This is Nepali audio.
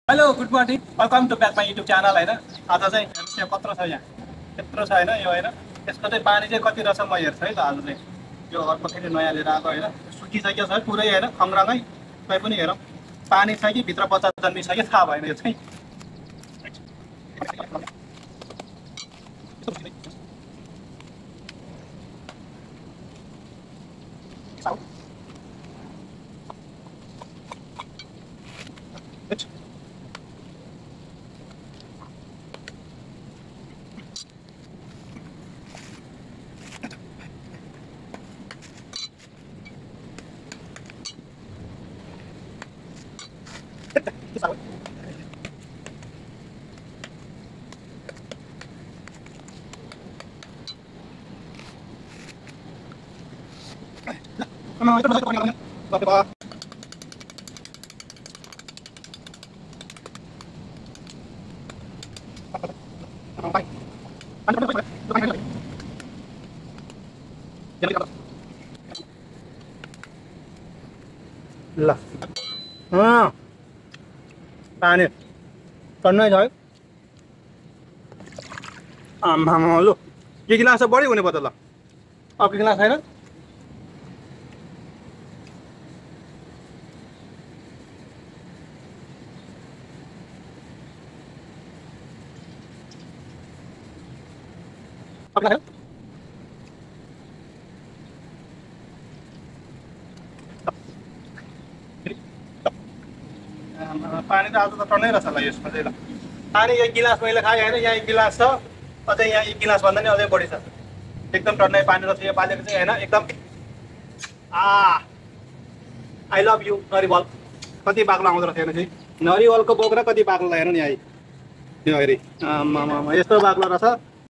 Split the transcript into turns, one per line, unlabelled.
Hello good morning welcome to back my YouTube channel होइन। आज चाहिँ हेर्नुहोस् यहाँ कत्रो छ, यहाँ त्यत्रो छ होइन। यो होइन यसको चाहिँ पानी चाहिँ कति रहेछ म हेर्छु है त। आज चाहिँ यो अर्को फेरि नयाँ लिएर आएको होइन, सुकिसक्यो छ पुरै होइन, खङ्ग्रामै। तै पनि हेरौँ पानी छ कि भित्र बच्चा जन्मिसक्यो थाहा भएन यो चाहिँ। ल पानी टन्नै छ है। आम्मामा लु के गिलास बढी हुने भयो त। ल अब के गिलास छैन। पानी त आज त टन्नै रहेछ ल यसमा चाहिँ। ल पानी एक गिलास मैले खाएँ होइन, यहाँ एक गिलास छ, अझै यहाँ एक गिलास भन्दा नि अझै बढी छ। एकदम टन्नै पानी रहेछ यो पानीको चाहिँ होइन, एकदम। आई लभ यु नरिवल। कति बाक्लो आउँदो रहेछ हेर्नु चाहिँ, नरिवलको बोक्रा कति बाक्लो हेर्नु नि आई। यो हेरी आमामा यस्तो बाक्लो रहेछ।